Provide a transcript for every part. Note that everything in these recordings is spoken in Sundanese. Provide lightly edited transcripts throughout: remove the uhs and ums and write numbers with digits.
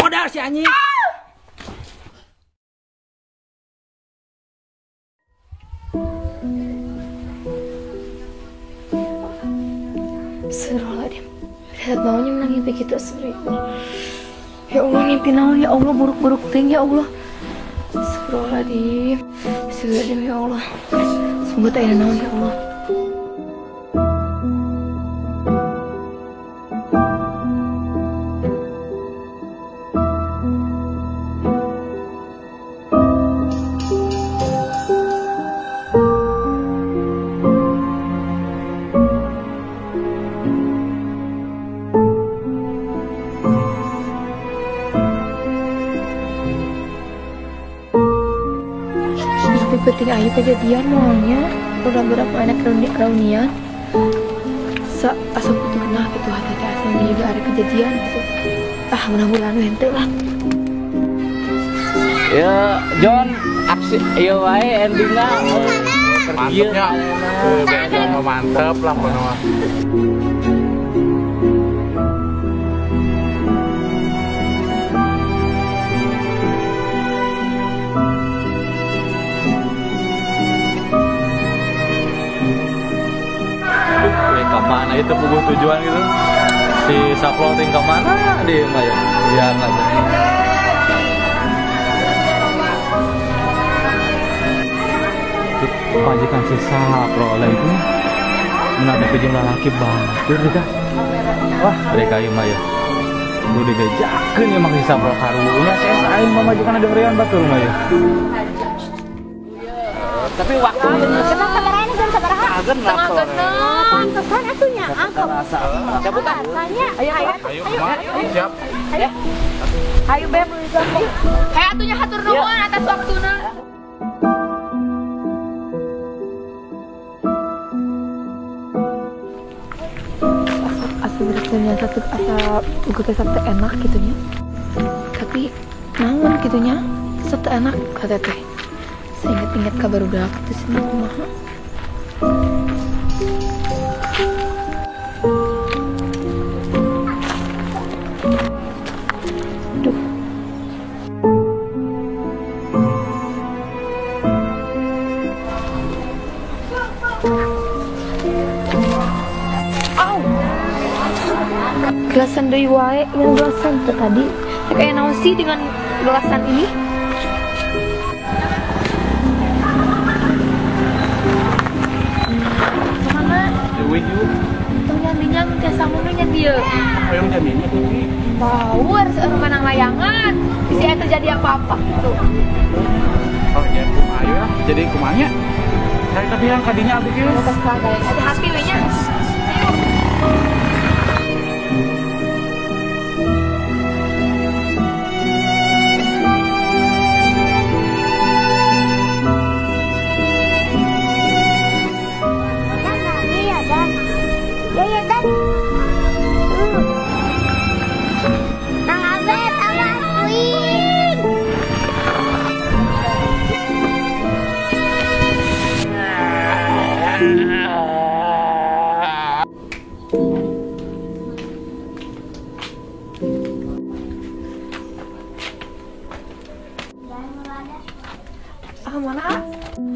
Modal si anjing. Astagfirullahaladzim. Lihat maunya menang mimpi gitu astagfirullah. Ya Allah mimpi naon ya Allah buruk-buruk ting ya Allah. Astagfirullahaladzim. Astagfirullahaladzim ya Allah. Semoga tak ada naon ya Allah. Penting ayu kejadian maunya udah berapa anak reunian sa asa putu kena gitu hati teh asa juga ada kejadian gitu ah mudah-mudahan henteu lah ya John aksi ieu wae endingna mantepnya mantep lah pokoknya. Kemana itu puguh tujuan gitu si saploting kemana dia mah ya iya nggak tuh pajikan si sapro lah itu menghadapi jumlah laki batur juga wah mereka mah ya udah dibejakeun emang si sapro karunya saya aing mah majikan ada hurian batur mah ya tapi waktu setengah genep, pantesan atunya angkep. Rasanya, ayo, ayo, ayo, siap. Ayo, ayo beb, ayo atunya hatur nuhun atas waktuna. Asa rasanya satu asa uga teh enak gitunya. Tapi naon gitunya, satu enak kata teh. Seingat-ingat kabar udah gitu sih kumaha. Duh. Au. Gelasan deui wae, yang gelasan tuh tadi. Kayak naon sih dengan gelasan ini? Power menang layangan bisa terjadi apa-apa gitu. Oh ya, kumaha ya. Jadi kumanya. Saya tapi yang kadinya abdi kieu. Hati-hati we nya. Ayo.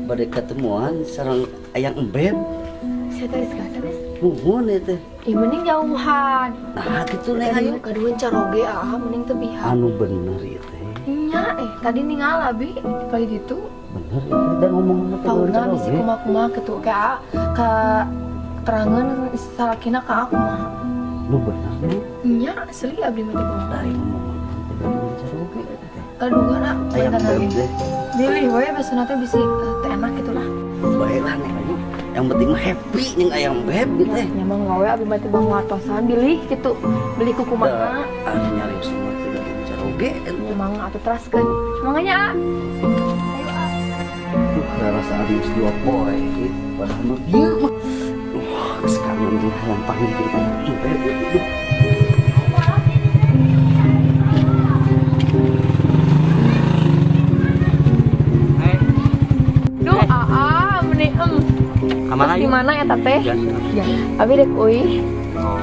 Bade ketemuan sareng ayang embeb. Saya tadi sekarang teh. Nuhun ieu teh. Ih mending jauhan. Nah kitu neng ayo. Kaduan caroge ah mending teu bihan. Anu bener ieu teh. Nya tadi ningal abi pagi gitu. Bener ieu teh dan ngomong teh caroge. Bisi kumaha-kumaha kitu ka ka terangan salakina ka aku mah. Nu bener nih. Nya asli abdi mah teh bohong. Dari ngomong teh kaduan caroge teh. Kaduan ah ayang embeb teh. Bilih we besona teh bisi teh enak gitulah. Baiklah nih ayo. Yang penting mah happy jeung ayang beb gitu teh. Nya mah gawe abdi mah teh bang watosan bilih gitu. Beli kumaha. Anu nyarios mah teh gaduh caroge. Nya mangga atuh teraskeun. Mangga nya. Ayo ah. Duh, rasa abdi geus 2 poe padahal mah bieu mah. Duh, sekarang dia hayang panggil jeung ayang beb. Duh. Kamana? Di mana eta teh? Ya. Abi dek euy. Oh,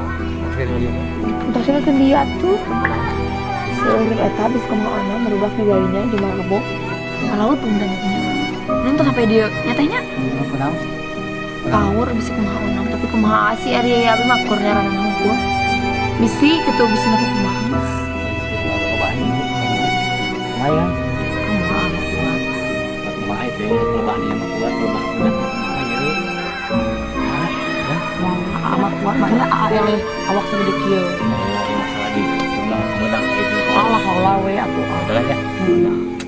terus ke dia tuh. Seueur eta bisa kumaha ana merubah negarinya di Marabo. Laut undangnya. Nanti sampai dia nyatanya. Kunaon? Power bisa kumaha onam tapi kumaha sih ari abi mah kur nyaranan hungkul. Bisi kitu bisi na kumaha. Lumayan. Kumaha mah kuat. Kumaha teh lebah dia mah kuat lebah udah kumaha ieu. Hah? Kumaha kuat makanya ae awak segede kieu. Masalah di sebelah medang itu. Alah haula we atuh. Udah ya.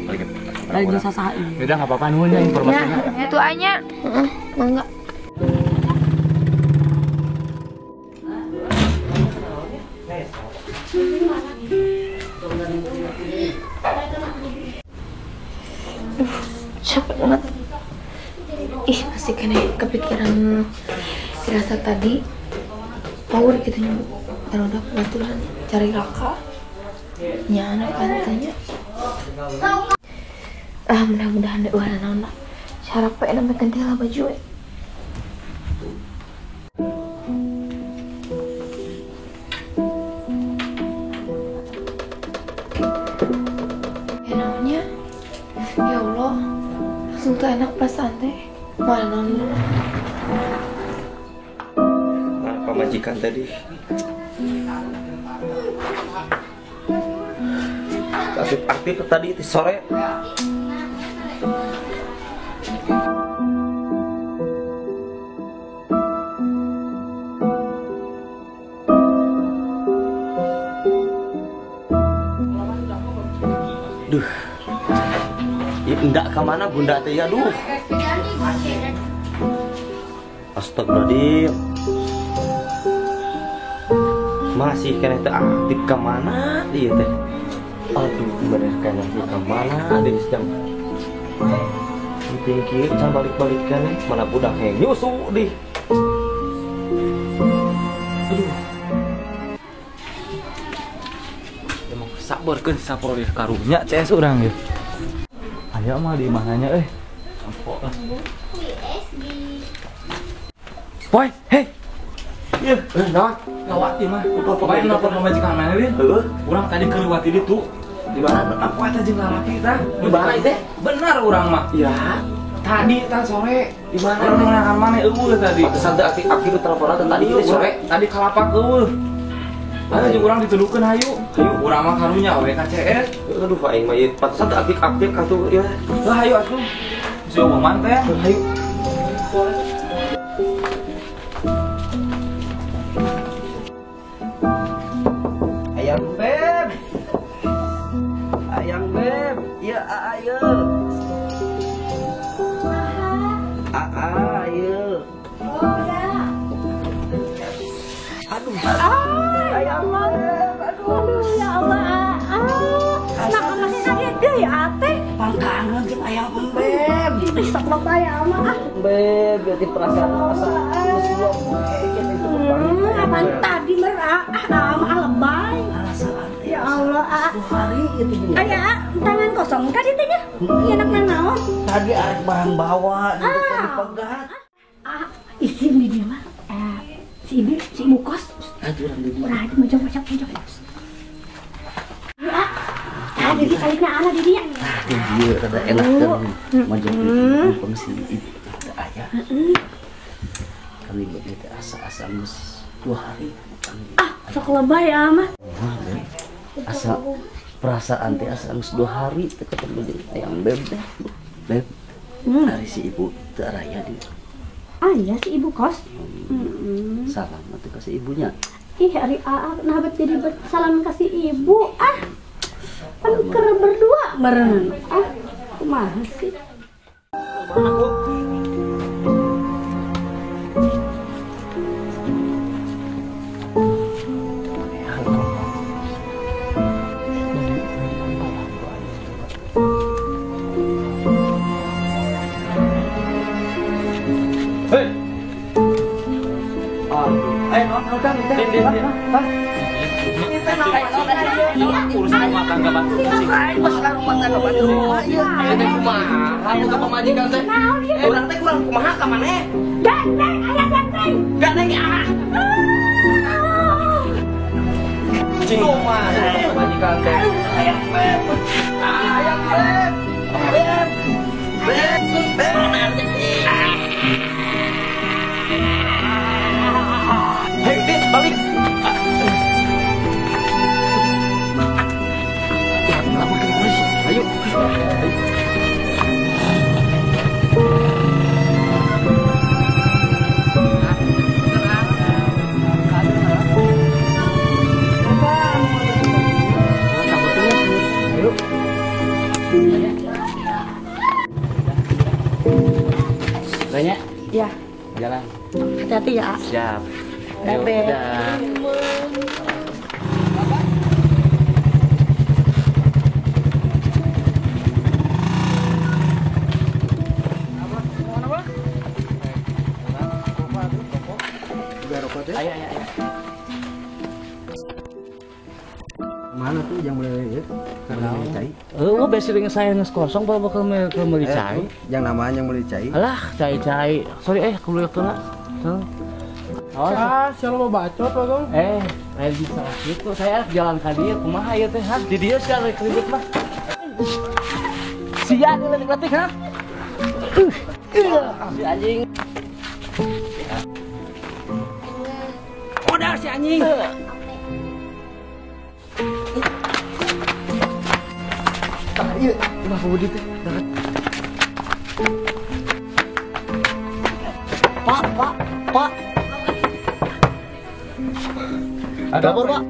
Balik. Lagi sasaha ieu. Udah enggak apa-apa nuhun ya informasinya. Itu anya. Heeh, mangga. Duh, capek banget. Ih, masih kena kepikiran dirasa tadi. Power gitu nyebut. Terus kebetulan cari Raka. Nyana pantanya. Ah, mudah-mudahan deh ulah naon lah. Syarat pe namanya ganti lah baju we. Ya naonnya? Ya Allah, langsung tuh enak perasaan teh. Mana naon dulu. Nah, pamajikan tadi. Aktif-aktif tadi sore. Duh, ya, enggak kemana bunda teh ya, duh. Astagfirullahaladzim. Masih kena teh aktif kemana dia teh? Aduh, bener kena kemana dia sedang. Di pinggir, can balik-balik kan, mana budak yang nyusu dih. Aduh. Sabar kan sapro di karunya CS urang ya. Aya mah di mananya euy. Ampok lah. Poy, hei. Ieu, naon? Gawat ieu mah. Poy nelpon pamajikan mana lin? Heeh. Urang tadi keur liwat di ditu. Di mana? Aku eta jeung lalaki tah. Di mana teh? Benar urang mah. Iya. Tadi tah sore. Di mana? Urang ngeunaan maneh eueuh tadi. Pantesan teh aktif teleponan tadi sore. Tadi kalapak eueuh. Ayo jeung urang dituduhkeun hayu. Hayu urang mah karunya we ka CS. Aduh aing mah ieu pantesan teh aktif-aktif atuh ieu. Heuh hayu atuh. Si omongan teh. Hayu. Ayang Beb. Ayang Beb, ieu aa ieu. Aa ieu. Oh ya. Aduh. Ya Allah, aduh ya Allah, nah masih kaget deh ya teh. Pangkangan jeung ayang Beb. Ih sok loba ya Allah ah. Beb, berarti perasaan asa geus dua poe kitu apaan tadi merah ah lebay. Ya Allah ah. Hari itu gini. Aya tangan kosong tadi teh nya. Ieu enak naon? Tadi arek barang bawa gitu teh dipegat. Ah, isin di dia mah. Si ibu, si ibu kos. Aduh, urang di mojok mojok mojok. Ah, jadi salikna ana di dia. Ah, di dieu rada enak kan mojok di mumpung si ibu teu aya. Kami ieu teh asa-asa geus 2 hari. Ah, sok lebay ya mah. Wah, asa perasaan teh asa geus 2 hari teh ketemu jeung ayang Beb teh. Beb. Ari si ibu teu araya di. Ah iya si ibu kos. Salam atuh ka si ibunya. Ih ari aa nah bet jadi salam ka si ibu ah. Kan keur berdua bareng. Ah kumaha sih? Mana ku? Hei. Aduh. Ayo, non, non, non, non, non, non. teh naon urusan rumah tangga batur sih. Masalah rumah tangga batur kumaha ieu? Ieu teh kumaha boga pamajikan teh? Urang teh kurang kumaha ka maneh? Gandeng aya gandeng. Gandeng ah. Cing kumaha pamajikan teh? Ayang beb. Ayang beb. Beb. Beb. Hei, Tis, balik. Ya, lapor ke polisi. Ayo. Ayo. Banyak? Ya. Jalan. Hati-hati ya. Siap. Ayo, dadah. Ayo, ayo, ayo. Mana tuh yang boleh ya? Karena cai. Oh, biasa saya nges kosong kalau bakal meuli cai. Yang namanya yang meuli cai. Alah, cai-cai. Sorry kuliah tuh lah. Oh, ah, siapa mau bacot lo dong? Lain bisa gitu. Saya jalan ka dieu kumaha ieu teh, ha? Di dieu sia rek ribut mah. Sia diletik-letik, ha? Si anjing. Modal si anjing. Tah ieu, kumaha Budi teh? Pak, Pak, Pak. Ada lapor, Pak.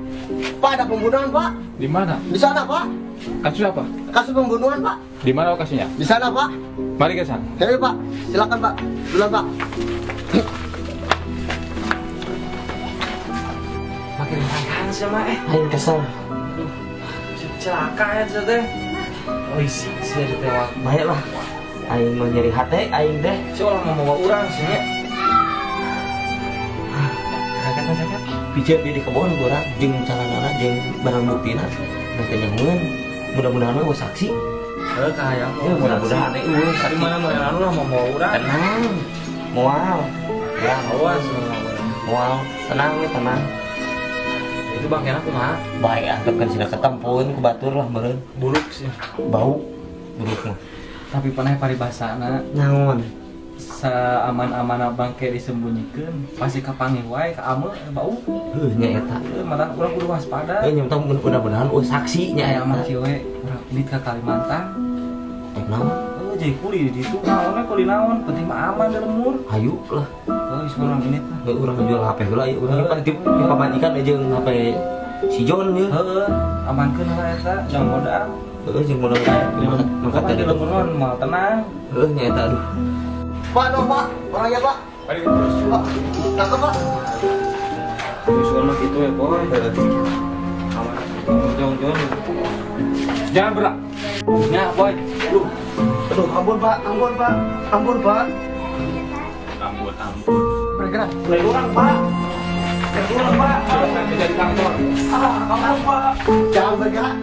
Pak, ada pembunuhan, Pak. Di mana? Di sana, Pak. Kasus apa? Kasus pembunuhan, Pak. Di mana lokasinya? Di sana, Pak. Mari ke sana. Hei, Pak. Silakan, Pak. Duluan, Pak. Makin makan sama Ayo kesel. Celaka ya teh. Oh isi sih ada tewak. Baiklah. Aing mau nyeri hati, aing deh. Si orang mau bawa urang sih nya. Kakak pijat di kebon urang jeung calanana jeung barang buktina. Nah kenyahoeun. Mudah-mudahan we saksi. Heuh kahayang. Ya mudah-mudahan we saksi. Mana mau lah mau bawa urang. Tenang. Moal. Ya awas. Moal, tenang we tenang. Itu bang enak kumaha? Baik, antepkeun sina ketempoeun ku batur lah meureun. Buruk sih. Bau buruk mah. Tapi panah paribasana naon? Saaman-amana bangke disembunyikan pasti kapanggih wae ka ame bau. Heuh nya eta. Malah urang kudu waspada. Heuh nya mudah-mudahan eueuh saksi nya aya mah kieu we urang indit ka Kalimantan. Eh naon? Heuh jadi kuli di ditu naon we kuli naon penting mah aman di lemur. Hayu lah. Heuh geus urang indit lah. Heuh urang jual HP heula ieu urang pan tip pamajikan jeung HP si John ieu. Heuh amankeun lah eta jangan modal. Heuh jeung modal maka di lemur mah tenang. Heuh nya eta aduh. Pak, dong, Pak. Orangnya, Pak. Mari ke polisi. Pak, tangkap, Pak. Visual mah gitu ya, boy. Aman. Jangan-jangan. Jangan berak. Ya, boy. Aduh. Aduh, ampun, Pak. Ampun, Pak. Ampun, Pak. Ampun, ampun. Bergerak. Lain orang, Pak. Lain orang, Pak. Sudah saya kerja di kantor. Ah, ampun, Pak. Jangan bergerak.